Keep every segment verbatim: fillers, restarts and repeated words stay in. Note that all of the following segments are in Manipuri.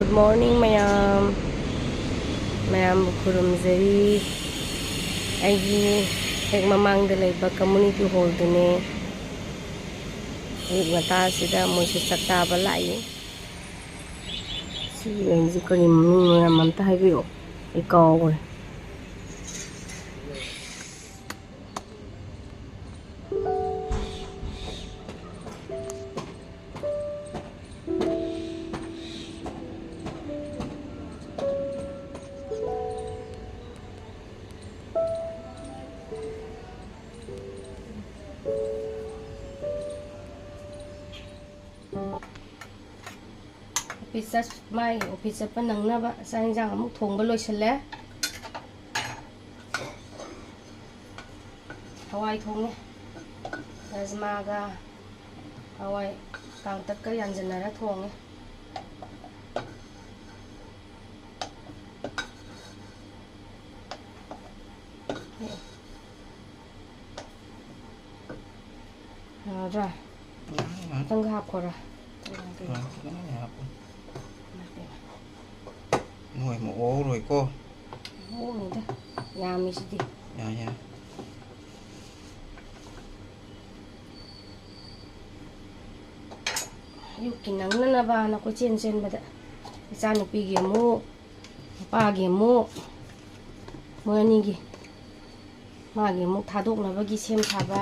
Good morning, ꯃꯌꯥꯝ꯫ ꯃꯌꯥꯝꯕꯨ ꯈꯨꯔꯨꯝꯖꯔꯤ꯫ ꯑꯩꯒꯤ ꯍꯦꯛ ꯃꯃꯥꯡꯗ ꯂꯩꯕ community hallꯗꯨꯅꯦ꯫ ꯑꯌꯨꯛ ꯉꯟꯇꯥꯁꯤꯗ ꯃꯣꯏꯁꯨ ꯆꯥꯛ ꯆꯥꯕ ꯂꯥꯛꯏ꯫ ꯁꯤꯒꯤ ꯂꯩꯁꯤ ꯀꯔꯤ ꯃꯃꯤꯡꯅꯣ? ꯌꯥꯝ ꯑꯝꯇ ꯍꯥꯏꯕꯤꯔꯛꯑꯣ, ꯑꯩ ꯀꯥꯎꯈ꯭ꯔꯦ꯫ Office ꯆꯠ-, ꯃꯥꯒꯤ office ꯆꯠꯄ ꯅꯪꯅꯕ ꯆꯥꯛ ꯏꯟꯁꯥꯡ ꯑꯃꯨꯛ ꯊꯣꯡꯕ ꯂꯣꯏꯁꯤꯜꯂꯦ꯫ ꯍꯋꯥꯏ ꯊꯣꯡꯉꯦ꯫ ꯔꯥꯖꯃꯥꯒ ꯍꯋꯥꯏ ꯀꯥꯡꯇꯛꯀ ꯌꯥꯟꯁꯤꯟꯅꯔ ꯊꯣꯡꯉꯦ꯫ ꯌꯥꯔꯗ꯭ꯔꯥ? ꯌꯥꯔꯦ, ꯌꯥꯔꯦ꯫ ꯈꯤꯇꯪꯒ ꯍꯥꯞꯈꯣꯔꯥ? ꯌꯥꯔꯦ, ꯈꯤꯇꯪ ꯍꯥꯞꯄꯣ꯫ ꯏꯃꯥꯏ ꯄꯦꯝꯃ꯫ ꯅꯣꯏ ꯑꯃꯨꯛ ꯑꯣꯛꯑꯔꯣꯏꯀꯣ꯫ ꯑꯣꯛꯑꯅꯤꯗ꯫ ꯌꯥꯝꯃꯤꯁꯤꯗꯤ꯫ ꯌꯥꯏ, ꯌꯥꯏ꯫ ꯑꯌꯨꯛꯀꯤ ꯅꯪꯅꯅꯕꯅ ꯀꯣꯏꯆꯦꯟ ꯆꯦꯟꯕꯗ ꯏꯆꯥꯅꯨꯄꯤꯒꯤ ꯑꯃꯨꯛ, ꯅꯨꯄꯥꯒꯤ ꯑꯃꯨꯛ, ꯃꯣꯏ ꯑꯅꯤꯒꯤ, ꯃꯥꯒꯤ ꯑꯃꯨꯛ ꯊꯥꯗꯣꯛꯅꯕꯒꯤ ꯁꯦꯝ ꯁꯥꯕ,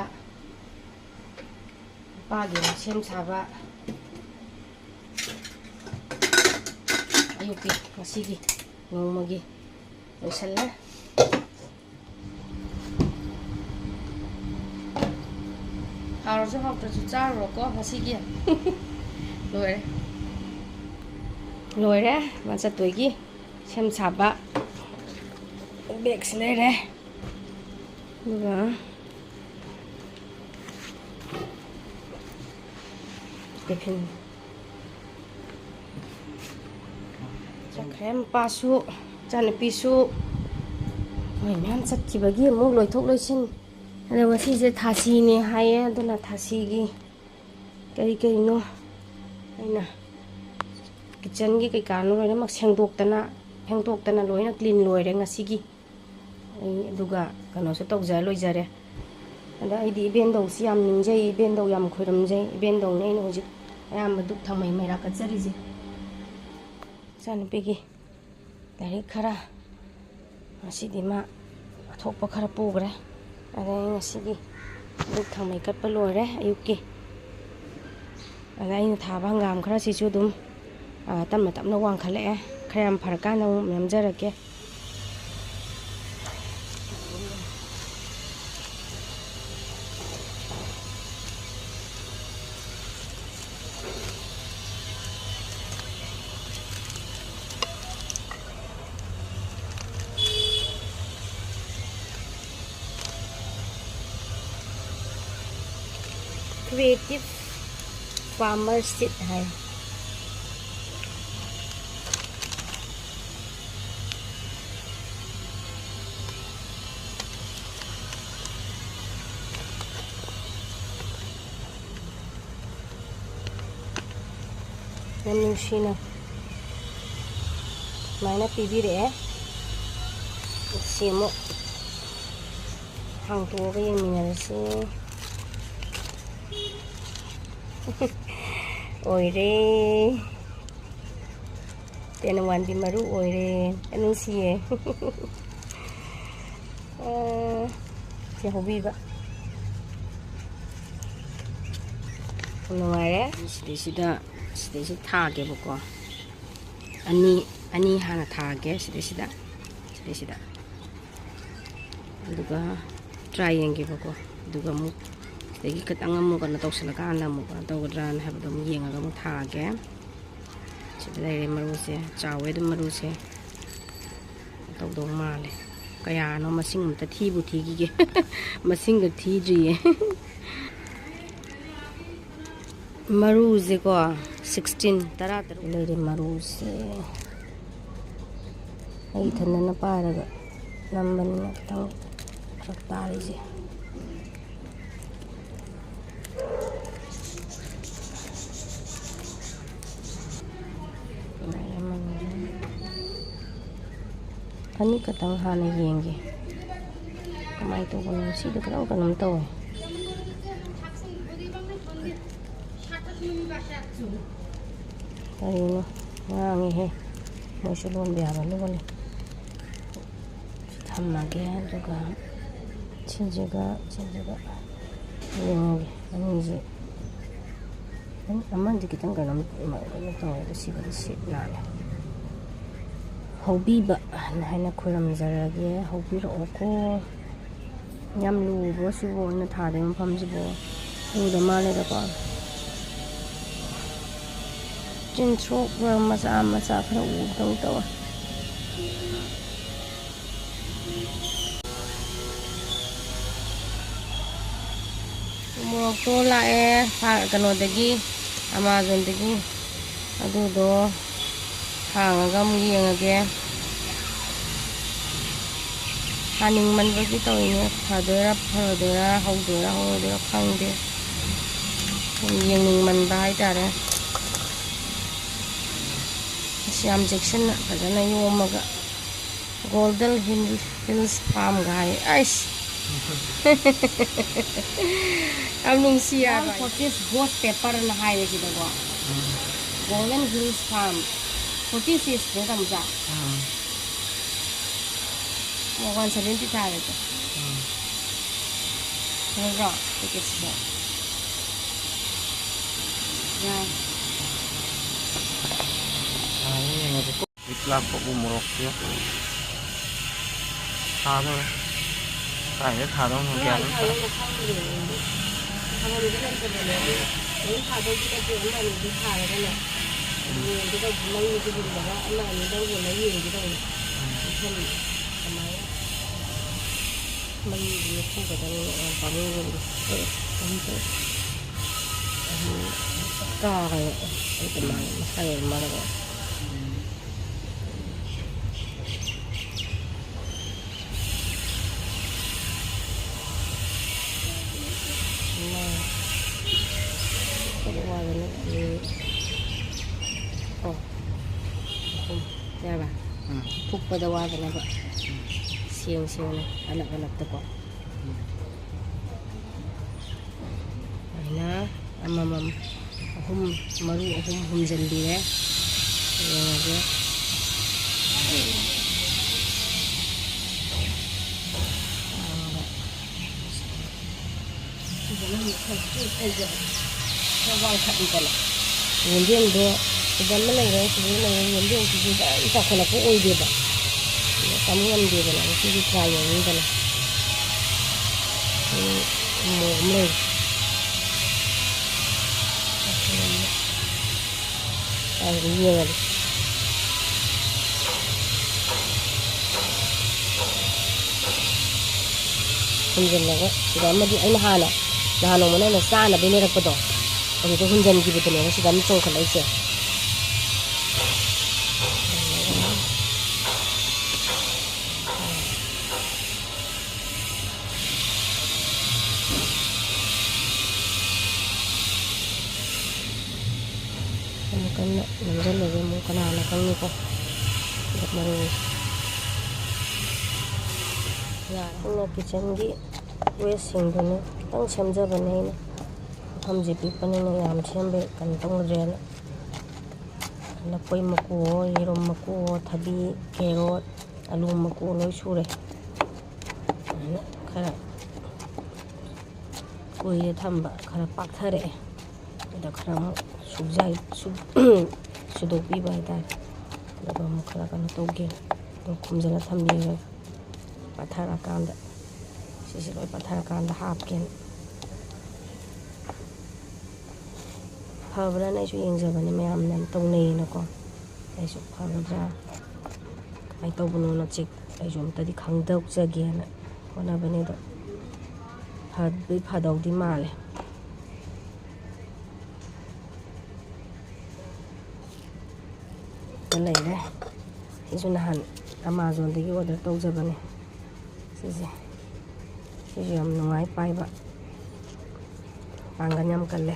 ꯅꯨꯄꯥꯒꯤ ꯑꯃꯨꯛ ꯁꯦꯝ ꯁꯥꯕ꯫ ꯑꯌꯨꯛꯀꯤ ꯉꯁꯤꯒꯤ ꯅꯣꯡꯃꯒꯤ ꯂꯣꯏꯁꯜꯂꯦ꯫ ꯍꯥꯎꯔꯁꯨ ꯍꯥꯎꯇ꯭ꯔꯁꯨ ꯆꯥꯔꯨꯔꯣꯀꯣ ꯉꯁꯤꯒꯤ꯫ ꯂꯣꯏꯔꯦ꯫ ꯂꯣꯏꯔꯦ ꯃꯥ ꯆꯠꯇꯣꯏꯒꯤ ꯁꯦꯝ ꯁꯥꯕ꯫ Bagꯁꯤ ꯂꯩꯔꯦ꯫ ꯑꯗꯨꯒ tiffin꯫ ꯆꯠꯈ꯭ꯔꯦ ꯃꯄꯥꯁꯨ, ꯏꯆꯥꯅꯨꯄꯤꯁꯨ꯫ ꯃꯣꯏ ꯃꯌꯥꯝ ꯆꯠꯈꯤꯕꯒꯤ ꯑꯃꯨꯛ ꯂꯣꯏꯊꯣꯛ ꯂꯣꯏꯁꯤꯟ꯫ ꯑꯗꯣ ꯉꯁꯤꯁꯦ ꯊꯥꯁꯤꯅꯦ ꯍꯥꯏꯌꯦ, ꯑꯗꯨꯅ ꯊꯥꯁꯤꯒꯤ ꯀꯔꯤ ꯀꯔꯤꯅꯣ ꯑꯩꯅ ꯀꯤꯠꯆꯟꯒꯤ ꯀꯩꯀꯥꯅꯣ ꯂꯣꯏꯅꯃꯛ ꯁꯦꯡꯗꯣꯛꯇꯅ, ꯐꯦꯡꯗꯣꯛꯇꯅ ꯂꯣꯏꯅ ꯀ꯭ꯂꯤꯟ ꯂꯣꯏꯔꯦ ꯉꯁꯤꯒꯤ꯫ ꯑꯩ ꯑꯗꯨꯒ ꯀꯩꯅꯣꯁꯨ ꯇꯧꯖ ꯂꯣꯏꯖꯔꯦ꯫ ꯑꯗ ꯑꯩꯗꯤ ꯏꯕꯦꯟꯗꯧꯁꯤ ꯌꯥꯝ ꯅꯤꯡꯖꯩ, ꯏꯕꯦꯟꯗꯧ ꯌꯥꯝ ꯈꯣꯏꯔꯝꯖꯩ꯫ ꯏꯕꯦꯟꯗꯧꯅꯦ ꯑꯩꯅ ꯍꯧꯖꯤꯛ ꯑꯌꯥꯝꯕ ꯙꯨꯞ ꯊꯥꯎꯃꯩ ꯃꯩꯔꯥ ꯀꯠꯆꯔꯤꯁꯦ꯫ ꯏꯆꯥꯅꯨꯄꯤꯒꯤ ꯂꯥꯏꯔꯤꯛ ꯈꯔ ꯉꯁꯤꯗꯤ ꯃꯥ ꯑꯊꯣꯛꯄ ꯈꯔ ꯄꯨꯈ꯭ꯔꯦ꯫ ꯑꯗꯩ ꯉꯁꯤꯒꯤ ꯙꯨꯞ ꯊꯥꯎꯃꯩ ꯀꯠꯄ ꯂꯣꯏꯔꯦ ꯑꯌꯨꯛꯀꯤ꯫ ꯑꯗ ꯑꯩꯅ ꯊꯥꯕ ꯍꯪꯒꯥꯝ ꯈꯔꯁꯤꯁꯨ ꯑꯗꯨꯝ, ꯑ, ꯇꯞꯅ ꯇꯞꯅ ꯋꯥꯡꯈꯠꯂꯛꯑꯦ꯫ ꯈꯔ ꯌꯥꯝ ꯐꯔꯀꯥꯟꯗ ꯑꯃꯨꯛ ꯅꯝꯖꯔꯛꯀꯦ꯫ Creative Farmer Seed ꯍꯥꯏ꯫ ꯌꯥꯝ ꯅꯨꯡꯁꯤꯅ ꯁꯨꯃꯥꯏꯅ ꯄꯤꯕꯤꯔꯛꯑꯦ꯫ ꯁꯤ ꯑꯃꯨꯛ ꯍꯥꯡꯇꯣꯛꯑꯒ ꯌꯦꯡꯃꯤꯟꯅꯔꯁꯤ꯫ ꯑꯣꯏꯔꯦ꯫ ꯇꯦꯅꯋꯥꯟꯗꯤ ꯃꯔꯨ ꯑꯣꯏꯔꯦ꯫ ꯌꯥꯝ ꯅꯨꯡꯁꯤꯌꯦ꯫ ꯑ, ꯁꯤ ꯍꯧꯕꯤꯕ꯫ ꯌꯥꯝ ꯅꯨꯡꯉꯥꯏꯔꯦ꯫ ꯁꯤꯗꯩꯁꯤꯗ, ꯁꯤꯗꯩꯁꯤꯗ ꯊꯥꯒꯦꯕꯀꯣ꯫ ꯑꯅꯤ, ꯑꯅꯤ ꯍꯥꯟꯅ ꯊꯥꯒꯦ ꯁꯤꯗꯩꯁꯤꯗ, ꯁꯤꯗꯩꯁꯤꯗ꯫ ꯑꯗꯨꯒ try ꯌꯦꯡꯒꯦꯕꯀꯣ꯫ ꯑꯗꯨꯒ ꯑꯃꯨꯛ ꯁꯤꯗꯒꯤ ꯈꯤꯇꯪ ꯑꯃꯨꯛ ꯀꯩꯅꯣ ꯇꯧꯁꯜꯂꯀꯥꯟꯗ ꯑꯃꯨꯛ ꯀꯩꯅꯣ ꯇꯧꯒꯗ꯭ꯔꯥꯅ ꯍꯥꯏꯕꯗꯣ ꯑꯃꯨꯛ ꯌꯦꯡꯉꯒ ꯑꯃꯨꯛ ꯊꯥꯒꯦ꯫ ꯁꯤꯗ ꯂꯩꯔꯦ ꯃꯔꯨꯁꯦ, ꯆꯥꯎꯋꯦ ꯑꯗꯨꯝ ꯃꯔꯨꯁꯦ꯫ ꯇꯧꯗꯧ ꯃꯥꯜꯂꯦ꯫ ꯀꯌꯥꯅꯣ ꯃꯁꯤꯡ ꯑꯝꯇ ꯊꯤꯕꯨ ꯊꯤꯈꯤꯒꯦ꯫ ꯃꯁꯤꯡꯒ ꯊꯤꯗ꯭ꯔꯤꯌꯦ꯫ ꯃꯔꯨꯁꯦꯀꯣ, sixteen, ꯇꯔꯥ ꯇꯔꯨꯛ ꯂꯩꯔꯦ ꯃꯔꯨꯁꯦ꯫ ꯑꯩ ꯏꯊꯟꯗꯅ ꯄꯥꯏꯔꯒ ꯅꯝꯕꯅꯤꯅ ꯈꯤꯇꯪ ꯐꯔꯛ ꯇꯥꯔꯤꯁꯦ꯫ ꯐꯅꯤ ꯈꯇꯪ ꯍꯥꯟꯅ ꯌꯦꯡꯒꯦ꯫ ꯀꯃꯥꯏꯅ ꯇꯧꯕꯅꯣ? ꯁꯤꯗ ꯈꯤꯇꯪ ꯀꯩꯅꯣꯝ ꯇꯧꯋꯦ꯫ ꯀꯔꯤꯅꯣ? ꯉꯥꯡꯉꯤꯍꯦ꯫ ꯃꯣꯏꯁꯨ ꯂꯣꯟꯕ ꯌꯥꯕ ꯂꯣꯜꯂꯤ꯫ ꯊꯝꯃꯒꯦ꯫ ꯑꯗꯨꯒ ꯁꯤꯁꯤꯒ ꯁꯤꯁꯤꯒ ꯌꯦꯡꯉꯒꯦ꯫ ꯑꯅꯤꯁꯤ ꯑꯃꯗꯤ ꯈꯤꯇꯪ ꯀꯩꯅꯣꯝ, ꯀꯩꯅꯣ ꯇꯧꯋꯦ, ꯑꯗꯣ ꯁꯤꯒꯗꯤ ꯁꯦꯞ ꯅꯥꯜꯂꯦ꯫ ꯍꯧꯕꯤꯕ ꯍꯥꯏꯅ ꯈꯨꯔꯨꯝꯖꯔꯒꯦ꯫ ꯍꯧꯕꯤꯔꯛꯑꯣꯀꯣ꯫ ꯌꯥꯝ ꯂꯨꯕ꯭ꯔꯣ ꯁꯤꯕꯨ, ꯑꯩꯅ ꯊꯥꯗꯣꯏ ꯃꯐꯝꯁꯤꯕꯨ? ꯂꯨꯗ ꯃꯥꯜꯂꯦꯗꯀꯣ꯫ ꯆꯤꯟꯊ꯭ꯔꯣꯛ ꯃꯆꯥ ꯃꯆꯥ ꯈꯔ ꯎꯕꯗꯧ ꯇꯧꯋꯦ꯫ ꯃꯣꯔꯣꯛꯇꯣ ꯂꯥꯛꯑꯦ ꯐꯥ-, ꯀꯩꯅꯣꯗꯒꯤ, ꯑꯃꯥꯖꯣꯟꯗꯒꯤ꯫ ꯑꯗꯨꯗꯣ ꯍꯥꯡꯉꯒ ꯑꯃꯨꯛ ꯌꯦꯡꯉꯒꯦ꯫ ꯍꯥꯅꯤꯡꯃꯟꯕꯒꯤ ꯇꯧꯔꯤꯅꯦ꯫ ꯐꯗꯣꯏꯔꯥ ꯐꯔꯣꯏꯗꯣꯏꯔꯥ, ꯍꯧꯗꯣꯏꯔꯥ ꯍꯧꯔꯣꯏꯗꯣꯏꯔꯥ ꯈꯪꯗꯦ꯫ ꯁꯨꯝ ꯌꯦꯡꯅꯤꯡꯃꯟꯕ ꯍꯥꯏꯇꯥꯔꯦ꯫ ꯑꯁ, ꯌꯥꯝ ꯆꯦꯛꯁꯤꯟꯅ ꯐꯖꯅ ꯌꯣꯝꯃꯒ꯫ Golden Hill, Hills Farm ꯒ ꯍꯥꯏ꯫ ꯑꯩꯁ! ꯌꯥꯝ ꯅꯨꯡꯁꯤ ꯍꯥꯏꯕ꯫ One forties ghost pepper ꯅ ꯍꯥꯏꯌꯦ ꯁꯤꯗꯀꯣ꯫ Golden Hills Farm꯫ Forties ꯅ ꯇꯝꯖꯥ꯫ ꯑꯣ, one seventy ꯇꯥꯔꯦꯀꯣ꯫ ꯐꯖꯗ꯭ꯔꯣ? Package ꯁꯤꯗ꯫ ꯌꯥꯏ꯫ ꯂꯤꯛ ꯂꯥꯛꯄ ꯎ ꯃꯣꯔꯣꯛꯁꯦ ꯊꯥꯗꯧꯔꯦ꯫ ꯀꯥꯏꯗ ꯊꯥꯗꯧꯅꯣ ꯒ꯭ꯌꯥꯟ ꯑꯃ ꯇꯥꯗꯦ꯫ ꯊꯥꯐꯝꯁꯦ ꯂꯩꯇꯕꯅꯦ꯫ ꯑꯗꯨ ꯑꯗꯨꯝ ꯊꯥꯗꯧꯗꯤ ꯅꯠꯇꯦ, ꯑꯃ ꯑꯅꯤꯗꯤ ꯊꯥꯔꯒꯅꯦ꯫ ꯌꯦꯡꯒꯦ ꯇꯧꯕ, ꯃꯩꯁꯦ ꯃꯨꯜꯂꯒ ꯑꯃ ꯑꯅꯤꯗꯪ ꯍꯨꯜꯂ ꯌꯦꯡꯒꯦ ꯇꯧꯕ꯫ ꯃꯨꯠꯁꯜꯂꯤ꯫ ꯀꯃꯥꯏꯅ? ꯃꯩꯁꯦ ꯃꯨꯠꯊꯣꯛꯀꯗꯕꯅꯤ, ꯌꯥꯝ ꯄꯥꯝꯃꯨꯕꯅꯤ꯫ ꯑꯦ, ꯑꯗꯨꯝ ꯇꯧ꯫ ꯑꯗꯨ ꯀꯥꯒꯅꯤ꯫ ꯑꯩ ꯀꯃꯥꯏꯅ ꯃꯁꯥꯒꯤ ꯑꯗꯨꯝ ꯃꯥꯟꯅꯕ? ꯑꯃ, ꯀꯩꯅꯣ ꯋꯥꯏꯕꯅꯦ, ꯑꯅꯤ, ꯑꯣ, ꯑꯍꯨꯝ, ꯌꯥꯔꯕ? ꯎꯝ꯫ ꯐꯨꯛꯄꯗ ꯋꯥꯗꯅꯕ꯫ ꯎꯝ꯫ ꯁꯦꯡ ꯁꯦꯡꯅ ꯑꯂꯛ ꯑꯂꯛꯇꯀꯣ꯫ ꯎꯝ꯫ ꯑꯗꯨꯃꯥꯏꯅ ꯑꯃꯃꯝ ꯑꯍꯨꯝ, ꯃꯔꯨ ꯑꯍꯨꯝ ꯍꯨꯝꯖꯤꯟꯕꯤꯔꯦ꯫ ꯌꯦꯡꯉꯒꯦ꯫ ꯐꯖꯅ ꯑꯃꯨꯛ ꯈꯔ ꯈꯔ ꯋꯥꯡꯈꯠꯂꯤꯗꯅ꯫ ꯌꯦꯟꯗꯦꯝꯗꯣ ꯁꯤꯗ ꯑꯃ ꯂꯩꯔꯦ, ꯁꯤꯗ ꯑꯃ ꯂꯩꯔꯦ, ꯌꯦꯟꯗꯦꯝꯁꯤꯁꯨ ꯌꯥꯝ ꯆꯥꯎꯈꯠꯂꯛꯄ ꯑꯣꯏꯗꯦꯕ꯫ ꯑꯗ ꯀꯝ ꯉꯝꯗꯦꯗꯅ, ꯉꯁꯤꯗꯤ ꯇ꯭ꯔꯥꯏ ꯌꯦꯡꯅꯤꯡꯗꯅ꯫ ꯎꯝ, ꯎꯃꯣꯔꯣꯛ ꯑꯃ ꯂꯩꯔꯦ꯫ ꯑꯗꯨꯝ ꯌꯦꯡꯉꯒꯦ꯫ ꯍꯨꯟꯖꯤꯜꯂꯒ ꯁꯤꯗ ꯑꯃꯗꯤ ꯑꯩꯅ ꯍꯥꯟꯅ, ꯅꯍꯥꯟ ꯅꯣꯡꯃꯅ ꯑꯩꯅ ꯆꯥꯅꯕꯩ ꯂꯩꯔꯛꯄꯗꯣ, ꯑꯗꯨꯗ ꯍꯨꯟꯖꯤꯟꯈꯤꯕꯗꯨꯅꯦꯕ ꯁꯤꯗ ꯑꯃ ꯆꯣꯡꯈꯠꯂꯛꯏꯁꯦ꯫ ꯑꯃꯨꯛ ꯀꯟꯅ ꯅꯝꯁꯤꯜꯂꯒꯦ, ꯑꯃꯨꯛ ꯀꯅꯥꯅ ꯈꯪꯅꯤꯀꯣ꯫ ꯃꯔꯣꯏ ꯌꯥꯔꯦ꯫ ꯑꯩꯅ ꯀꯤꯠꯆꯟꯒꯤ ꯋꯦꯁꯁꯤꯡꯗꯨꯅ ꯈꯤꯇꯪ ꯁꯦꯝꯖꯕꯅꯦ ꯑꯩꯅ꯫ ꯃꯐꯝꯁꯦ ꯄꯤꯛꯄꯅꯤꯅ ꯌꯥꯝ ꯁꯦꯝꯕ ꯀꯩꯅꯣ ꯇꯧꯗ꯭ꯔꯦꯅ꯫ ꯂꯐꯣꯏ ꯃꯀꯨꯑꯣ, ꯌꯦꯔꯨꯝ ꯃꯀꯨꯑꯣ, ꯊꯕꯤ, ꯀꯦꯔꯣꯠ, ꯑꯂꯨ ꯃꯀꯨ ꯂꯣꯏ ꯁꯨꯔꯦ꯫ ꯑꯗꯨꯅ ꯈꯔ ꯀꯨꯏꯔ ꯊꯝꯕ ꯈꯔ ꯄꯥꯛꯊꯔꯛꯑꯦ꯫ ꯑꯗ ꯈꯔ ꯑꯃꯨꯛ ꯁꯨꯞꯆꯥꯏ-, ꯁꯨꯞ-, ꯁꯨꯗꯣꯛꯄꯤꯕ ꯍꯥꯏꯇꯥꯔꯦ꯫ ꯑꯗꯨꯒ ꯑꯃꯨꯛ ꯈꯔ ꯀꯩꯅꯣ ꯇꯧꯒꯦꯅ ꯑꯗꯨꯝ ꯈꯨꯝꯖꯤꯜꯂ ꯊꯝꯕꯤꯔꯒ ꯄꯥꯊꯔꯀꯥꯟꯗ, ꯁꯤꯁꯦ ꯂꯣꯏ ꯄꯥꯊꯔꯀꯥꯟꯗ ꯍꯥꯞꯀꯦꯅ꯫ ꯐꯕ꯭ꯔꯥꯅ ꯑꯩꯁꯨ ꯌꯦꯡꯖꯕꯅꯤ, ꯃꯌꯥꯝꯅ ꯌꯥꯝ ꯇꯧꯅꯩꯌꯦꯅꯀꯣ꯫ ꯑꯩꯁꯨ ꯐꯒꯗ꯭ꯔꯥ, ꯀꯃꯥꯏꯅ ꯇꯧꯕꯅꯣꯅ ꯆꯦꯛ ꯑꯩꯁꯨ ꯑꯝꯇꯗꯤ ꯈꯪꯗꯣꯛꯆꯒꯦꯅ ꯍꯣꯠꯅꯕꯅꯦ꯫ ꯑꯗꯣ ꯐꯗꯤ ꯐꯗꯧꯗꯤ ꯃꯥꯜꯂꯦ꯫ ꯂꯩꯔꯦ꯫ ꯁꯤꯁꯨ ꯅꯍꯥꯟ ꯑꯃꯥꯖꯣꯟꯗꯒꯤ ꯑꯣꯔꯗꯔ ꯇꯧꯖꯕꯅꯦ꯫ ꯁꯤꯁꯦ, ꯁꯤꯁꯨ ꯌꯥꯝ ꯅꯨꯡꯉꯥꯏ ꯄꯥꯏꯕ, ꯄꯥꯡꯒꯜ ꯌꯥꯝ ꯀꯜꯂꯦ꯫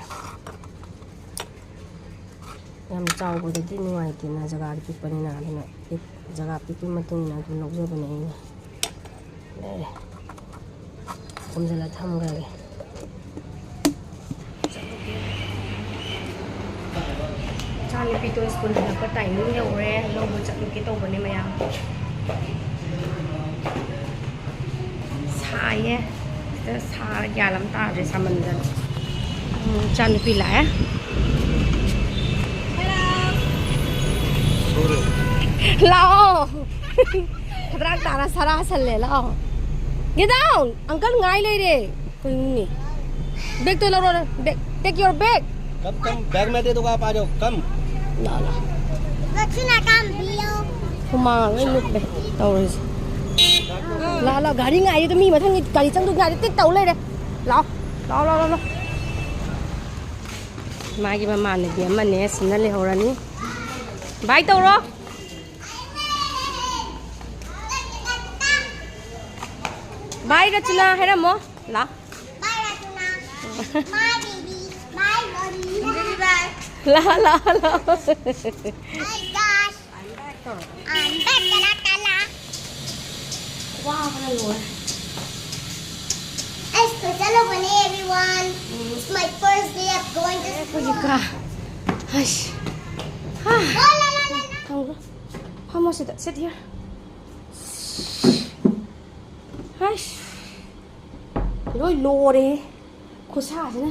ꯌꯥꯝ ꯆꯥꯎꯕꯗꯗꯤ ꯅꯨꯡꯉꯥꯏꯇꯦꯅ, ꯖꯒꯥꯗꯤ ꯄꯤꯛꯄꯅꯤꯅ, ꯑꯗꯨꯅ ꯄꯤꯛ-, ꯖꯒꯥ ꯄꯤꯛꯄꯒꯤ ꯃꯇꯨꯡ ꯏꯟꯅ ꯑꯗꯨꯝ ꯂꯧꯖꯕꯅꯦ ꯑꯩꯅ꯫ ꯂꯩꯔꯦ꯫ ꯈꯣꯝꯖꯤꯜꯂ ꯊꯝꯈ꯭ꯔꯒꯦ꯫ ꯏꯆꯥꯅꯨꯄꯤꯗꯣ ꯁ꯭ꯀꯨꯜ ꯍꯜꯂꯛꯄ ꯇꯥꯏꯃꯤꯡ ꯌꯧꯔꯦ, ꯂꯧꯕ ꯆꯠꯂꯨꯒꯦ ꯇꯧꯕꯅꯦ ꯃꯌꯥꯝ꯫ ꯁꯥꯏꯌꯦ꯫ ꯁꯤꯗ ꯁꯥꯔ ꯒ꯭ꯌꯥꯟ ꯑꯃ ꯇꯥꯗ꯭ꯔꯦ ꯁꯥꯃꯟꯗꯅ꯫ ꯎꯝ, ꯏꯆꯥꯅꯨꯄꯤ ꯂꯥꯛꯑꯦ꯫ ꯂꯥꯛꯑꯣ꯫ ꯈꯗ꯭ꯔꯥꯛ ꯇꯥꯔ ꯁꯔꯥ ꯁꯜꯂꯦ, ꯂꯥꯛꯑꯣ꯫ Get down! Uncle ꯉꯥꯏ ꯂꯩꯔꯦ꯫ ꯀꯩꯅꯣꯅꯦ? Bag ꯇꯣ ꯂꯧꯔꯣ, bag, take your bag. Come, come, bag मैं दे दूंगा, आप आ जाओ, come. ꯂꯥꯛꯑꯣ, ꯂꯥꯛꯑꯣ꯫ ꯂꯛꯁꯃꯤꯅ ꯀꯥꯝꯕꯤꯌꯣ꯫ ꯍꯨꯃꯥꯡ ꯂꯣꯏ ꯂꯨꯞꯄꯦ ꯇꯧꯔꯤꯁꯦ꯫ ꯂꯥꯛꯑꯣ, ꯂꯥꯛꯑꯣ, ꯒꯥꯔꯤ ꯉꯥꯏꯔꯤꯗꯣ, ꯃꯤ ꯃꯊꯪꯒꯤ ꯒꯥꯔꯤ ꯆꯪꯗꯣꯏ ꯉꯥꯏꯔꯤ, ꯇꯤꯛ ꯇꯧ ꯂꯩꯔꯦ꯫ ꯂꯥꯛꯑꯣ, ꯂꯥꯛꯑꯣ, ꯂꯥꯛꯑꯣ, ꯂꯥꯛꯑꯣ꯫ ꯃꯥꯒꯤ ꯃꯃꯥꯟꯅꯕꯤ ꯑꯃꯅꯦ ꯁꯤꯅ ꯂꯩꯍꯧꯔꯅꯤ꯫ Bye ꯇꯧꯔꯣ꯫ Bye ꯔꯆꯅꯥ ꯍꯥꯏꯔꯝꯃꯣ꯫ ꯂꯥ꯫ Bye ꯔꯆꯅꯥ꯫ Bye baby. Bye mommy. Baby bye. ꯂꯥ, ꯂꯥ, ꯂꯥ꯫ Bye guys. I'm back, ꯇꯧꯔꯣ꯫ I'm back, ꯇꯔꯥ ꯇꯔꯥ꯫ ꯋꯥꯕꯅ ꯂꯣꯏꯔꯦ꯫ ꯑꯩ school ꯆꯠꯂꯨꯕꯅꯦ, everyone. It's my first day of going to school. ꯑꯩꯈꯣꯏꯒꯤ ꯀꯥ꯫ ꯍꯩꯁ꯫ ꯍꯥ꯫ ꯂꯥ, ꯂꯥ, ꯂꯥ, ꯂꯥ, ꯂꯥ꯫ ꯊꯝꯈ꯭ꯔꯣ꯫ ꯐꯝꯃꯣ ꯁꯤꯗ, sit here. ꯍꯩꯁ꯫ ꯂꯣꯏ ꯂꯣꯔꯦ꯫ ꯈꯨꯠꯁꯥꯁꯤꯅ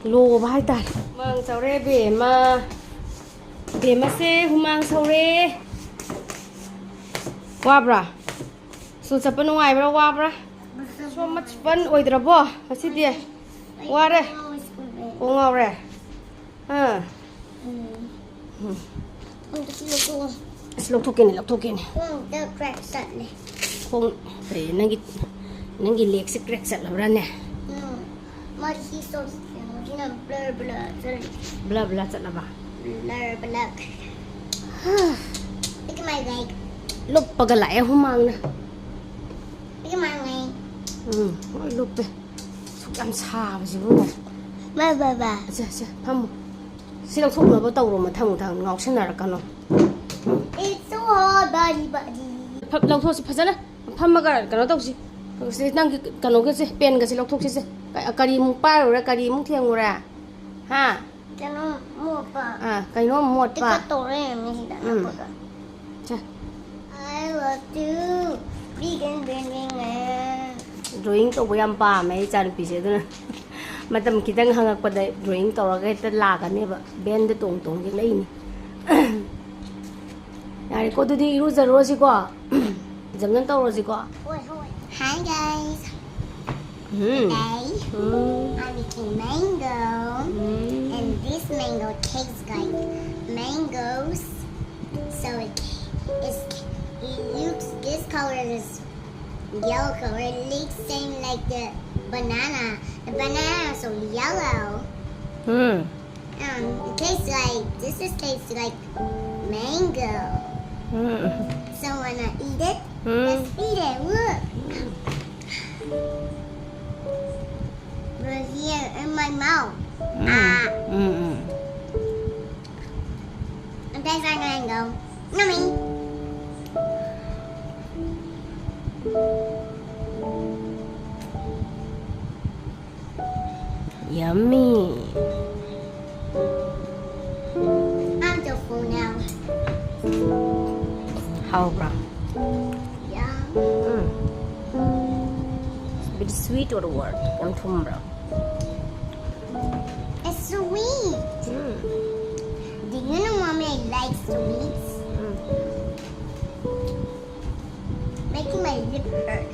ꯂꯣꯕ ꯍꯥꯏꯇꯥꯔꯦ꯫ ꯍꯨꯃꯥꯡ ꯁꯧꯔꯦ ꯕꯦꯝꯃ꯫ ꯕꯦꯝꯃꯁꯦ ꯍꯨꯃꯥꯡ ꯁꯧꯔꯦ꯫ ꯋꯥꯕ꯭ꯔꯥ? ꯁ꯭ꯀꯨꯜ ꯆꯠꯄ ꯅꯨꯡꯉꯥꯏꯕ꯭ꯔꯥ, ꯋꯥꯕ꯭ꯔꯥ? So much fun ꯑꯣꯏꯗ꯭ꯔꯕꯣ ꯉꯁꯤꯗꯤ? ꯋꯥꯔꯦ? ꯀꯣꯛ ꯉꯥꯎꯔꯦ? ꯑꯥ꯫ ꯎꯝ꯫ ꯎꯝ꯫ ꯑꯝꯇ ꯁꯤ ꯂꯧꯊꯣꯛꯑꯣ꯫ ꯑꯁ, ꯂꯧꯊꯣꯛꯀꯦꯅꯦ, ꯂꯧꯊꯣꯛꯀꯦꯅꯦ꯫ ꯈꯣꯡꯗ crack ꯆꯠꯂꯦ꯫ ꯈꯣꯡ, ꯀꯩ, ꯅꯪꯒꯤ, ꯅꯪꯒꯤ legꯁꯦ crack ꯆꯠꯂꯕ꯭ꯔꯥꯅꯦ? ꯎꯝ꯫ ꯃꯥꯗꯤ ꯁꯤ ꯁꯣꯛꯁ ꯌꯦꯡꯉꯣ, ꯁꯤꯅ blur blur ꯆꯠꯂꯦ꯫ Blur blur ꯆꯠꯂꯕ? Blur blur꯫ ꯍꯥ꯫ Look at my leg꯫ ꯂꯨꯞꯄꯒ ꯂꯥꯛꯑꯦ ꯍꯨꯃꯥꯡꯅ꯫ Look at my leg꯫ ꯎꯝ, ꯂꯣꯏ ꯂꯨꯞꯄꯦ꯫ ꯁꯨꯛ ꯌꯥꯝ ꯁꯥꯕꯁꯤꯕꯨ꯫ ꯕꯥ, ꯕꯥ, ꯕꯥ꯫ ꯁꯦ, ꯁꯦ, ꯐꯝꯃꯨ꯫ ꯁꯤ ꯂꯧꯊꯣꯛꯅꯕ ꯇꯧꯔꯣ, ꯃꯊꯪ ꯃꯊꯪ ꯉꯥꯎꯁꯟꯅꯔꯛꯀꯅꯣ꯫ It's so hard, buddy, buddy. ꯐ- ꯂꯧꯊꯣꯛꯁꯤ ꯐꯖꯅ, ꯐꯝꯃꯒ ꯀꯩꯅꯣ ꯇꯧꯁꯤ꯫ ꯁꯤ ꯅꯪꯒꯤ ꯀꯩꯅꯣꯒꯁꯦ, ꯄꯦꯟꯒꯁꯦ ꯂꯧꯊꯣꯛꯁꯤꯁꯦ꯫ ꯀ- ꯀꯔꯤꯃꯨꯛ ꯄꯥꯏꯔꯨꯔꯦ, ꯀꯔꯤꯃꯨꯛ ꯊꯦꯡꯉꯨꯔꯦ? ꯍꯥ? ꯀꯩꯅꯣ ꯃꯣꯠꯄ꯫ ꯑꯥ, ꯀꯩꯅꯣ ꯃꯣꯠꯄ꯫ ꯇꯤꯀꯠ ꯇꯧꯔꯦ ꯃꯤꯁꯤꯗ ꯎꯝ꯫ ꯅꯞꯄꯒ꯫ ꯁꯦ꯫ I love to begin bending and drawing ꯇꯧꯕ ꯌꯥꯝ ꯄꯥꯝꯃꯦ ꯑꯩ ꯏꯆꯥꯅꯨꯄꯤꯁꯦ, ꯑꯗꯨꯅ ꯃꯇꯝ ꯈꯤꯇꯪ ꯍꯪꯉꯛꯄꯗ ꯗ꯭ꯔꯣꯌꯤꯡ ꯇꯧꯔꯒ ꯍꯦꯛꯇ ꯂꯥꯛꯀꯅꯦꯕ, ꯚꯦꯟꯗ ꯇꯣꯡ ꯇꯣꯡ ꯌꯦꯛꯂꯛꯏꯅꯤ꯫ ꯌꯥꯔꯦꯀꯣ, ꯑꯗꯨꯗꯤ ꯏꯔꯨꯖꯔꯨꯔꯁꯤꯀꯣ, ꯖꯝꯖꯝ ꯇꯧꯔꯁꯤꯀꯣ꯫ Hi guys, um. Today um. I'm eating mango, um. And this mango tastes like mangoes. So it, it's, it looks, this color is yellow color. It looks same like the banana. The banana is so yellow. Um. Um, it tastes like, this is tastes like mango. Um. So wanna eat it? Um. Let's eat it. Look. Right here in my mouth. Ah, um. Um. it tastes like mango. Yummy. Yummy. I'm so full now. ꯍꯥꯎꯕ꯭ꯔꯥ? Yeah. Um. Bit sweet or what? ꯌꯥꯝ ꯊꯨꯝꯕ꯭ꯔꯥ? It's sweet. Um. Do you know mommy likes sweets? Um. Making my lip hurt.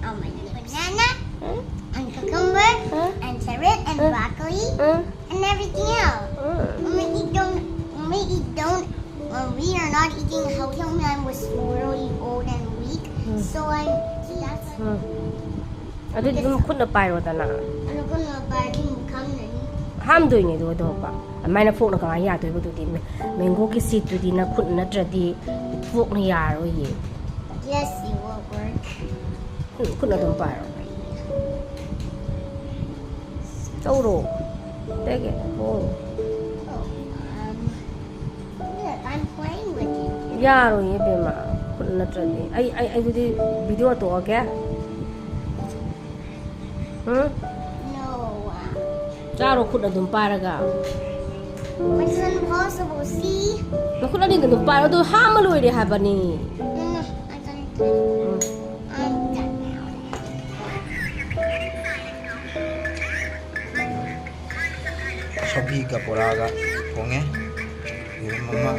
Oh my god. Banana um. and cucumber Huh? and carrot and Huh? Broccoli um. And everything else. Um. When we eat don't, when we eat don't, when we are not eating healthy, when I was really old and weak. Mm. So I, see, that's ꯎꯝ. ꯑꯗꯨꯗꯤ ꯑꯗꯨꯝ ꯈꯨꯠꯅ ꯄꯥꯏꯔꯣꯗꯅ꯫ I'm gonna buy him come. ꯍꯥꯝꯗꯣꯏꯅꯦ ꯑꯗꯨꯒ ꯇꯧꯔꯛꯄ꯫ ꯑꯗꯨꯃꯥꯏꯅ ꯐꯣꯛꯅ ꯀꯃꯥꯏꯅ ꯌꯥꯗꯣꯏꯕ ꯑꯗꯨꯗꯤ? ꯃꯦꯡꯒꯣꯒꯤ ꯁꯤꯠꯇꯨꯗꯤ ꯅꯈꯨꯠ ꯅꯠꯇ꯭ꯔꯗꯤ ꯐꯣꯛꯅ ꯌꯥꯔꯣꯏꯌꯦ꯫ Yes, it will work. ꯎꯝ, ꯈꯨꯠꯅ ꯑꯗꯨꯝ ꯄꯥꯏꯔꯣ꯫ ꯇꯧꯔꯣ꯫ Take it. Oh. Oh, um, yeah, I'm playing with it. ꯌꯥꯔꯣꯏꯌꯦ ꯕꯦꯝꯃ, ꯈꯨꯠ ꯅꯠꯇ꯭ꯔꯗꯤ꯫ ꯑꯩ ꯑꯩ ꯑꯗꯨꯗꯤ ꯚꯤꯗꯤꯑꯣ ꯇꯣꯛꯑꯒꯦ꯫ ꯎꯝ? No. ꯆꯥꯔꯣ ꯈꯨꯠ ꯑꯗꯨꯝ ꯄꯥꯏꯔꯒ꯫ Which is impossible. See? ꯅꯈꯨꯠ ꯑꯅꯤꯗ ꯑꯗꯨꯝ ꯄꯥꯏꯔꯣ, ꯑꯗꯨ ꯍꯥꯝꯃ ꯂꯣꯏꯔꯦ ꯍꯥꯏꯕꯅꯤ꯫ No, no, I got it. Um. I'm done now. ꯁꯧꯒꯤꯒ ꯕꯣꯔꯥꯒ ꯊꯣꯡꯉꯦ꯫ ꯌꯦꯔꯨꯝ ꯑꯃ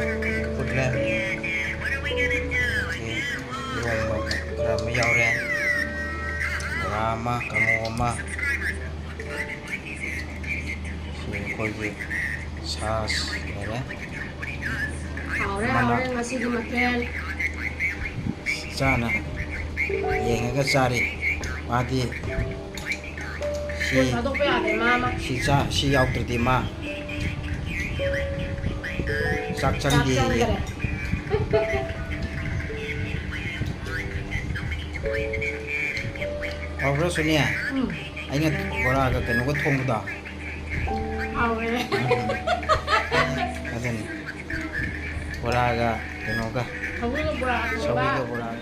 ꯐꯨꯠꯂꯦ꯫ ꯑꯗꯒꯤ ꯏꯔꯣꯝꯕ ꯈꯔ ꯑꯃ ꯌꯥꯎꯔꯦ꯫ ꯕꯣꯔꯥ ꯑꯃ, ꯀꯥꯡꯉꯧ ꯑꯃ꯫ ꯁꯤ ꯑꯩꯈꯣꯏꯒꯤ ꯁꯥꯁ ꯂꯩꯔꯦ꯫ ꯍꯥꯎꯔꯦ, ꯃꯅꯥ ꯍꯥꯎꯔꯦ, ꯉꯁꯤꯒꯤ ꯃꯊꯦꯜ꯫ ꯆꯥꯅ ꯌꯦꯡꯉꯒ ꯆꯥꯔꯤ꯫ ꯃꯥꯗꯤ ꯁꯤ ꯊꯥꯗꯣꯛꯄ ꯌꯥꯗꯦ, ꯃꯥ, ꯃꯥ꯫ ꯁꯤ ꯆꯥ ꯁꯤ ꯌꯥꯎꯗ꯭ꯔꯗꯤ ꯃꯥ ꯆꯥꯛ ꯆꯥꯛ ꯆꯪꯗꯦꯌꯦ꯫ ꯆꯪꯗꯔꯦ꯫ ꯍꯥꯎꯕ꯭ꯔꯣ ꯁꯣꯅꯤꯌꯥ? ꯎꯝ꯫ ꯑꯩꯅ ꯕꯣꯔꯥꯒ ꯀꯩꯅꯣꯒ ꯊꯣꯡꯕꯗꯣ? ꯍꯥꯎꯔꯦ꯫ ꯑꯗꯨꯅꯤ꯫ ꯕꯣꯔꯥꯒ ꯀꯩꯅꯣꯒ, ꯁꯧꯒ꯭ꯔꯤꯒ ꯕꯣꯔꯥꯒ꯫ ꯁꯧꯒ꯭ꯔꯤꯒ ꯕꯣꯔꯥꯒ꯫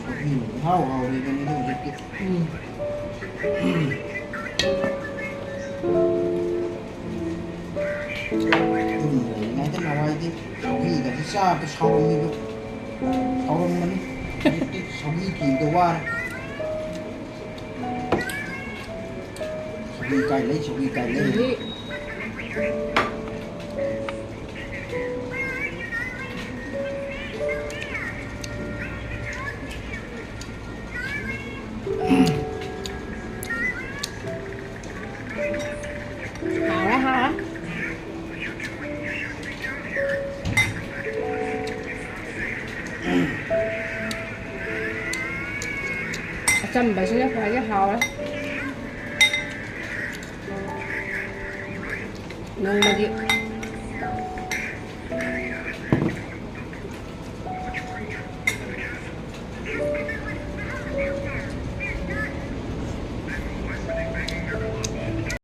ꯁꯧꯒ꯭ꯔꯤꯅ ꯏꯍꯥꯎ ꯍꯥꯎꯔꯦꯗꯨꯅꯤꯗ ꯍꯧꯖꯤꯛꯇꯤ꯫ ꯎꯝ꯫ ꯌꯨꯝꯗ ꯂꯩꯔꯤꯉꯩꯗ ꯅꯍꯥꯟꯋꯥꯏꯗꯤ ꯁꯧꯒ꯭ꯔꯤꯒꯁꯦ ꯆꯥꯕꯗ ꯁꯥꯎꯔꯝꯃꯤꯕ꯫ ꯁꯥꯎꯔꯝꯕꯅꯤ꯫ ꯍꯧꯖꯤꯛꯇꯤ ꯁꯧꯒ꯭ꯔꯤ ꯊꯤꯕꯗ ꯋꯥꯔꯦ꯫ ꯁꯧꯒ꯭ꯔꯤ ꯀꯥꯏ ꯂꯩ, ꯁꯧꯒ꯭ꯔꯤ ꯀꯥꯏ ꯂꯩ? ꯑꯗꯒꯤ ꯍꯥꯎꯔꯦ, ꯍꯥꯎꯔꯦ꯫ ꯑꯆꯝꯕꯁꯤꯅ ꯈ꯭ꯋꯥꯏꯗꯒꯤ ꯍꯥꯎꯔꯦ꯫ ꯅꯣꯡꯃꯒꯤ